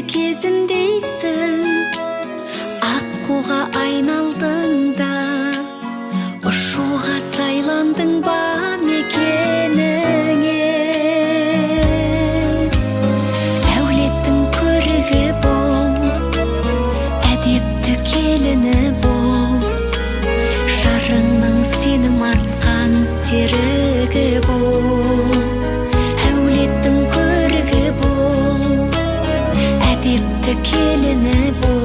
Кезіндейсің, аққуға айналдың да, ұшуға сайландың ба мекеніңе? Әулеттің көрігі бол, әдепті келіні бол, жарыңның сенім артқан серігі бол. Әулеттің көрігі бол, әдепті келіні бол.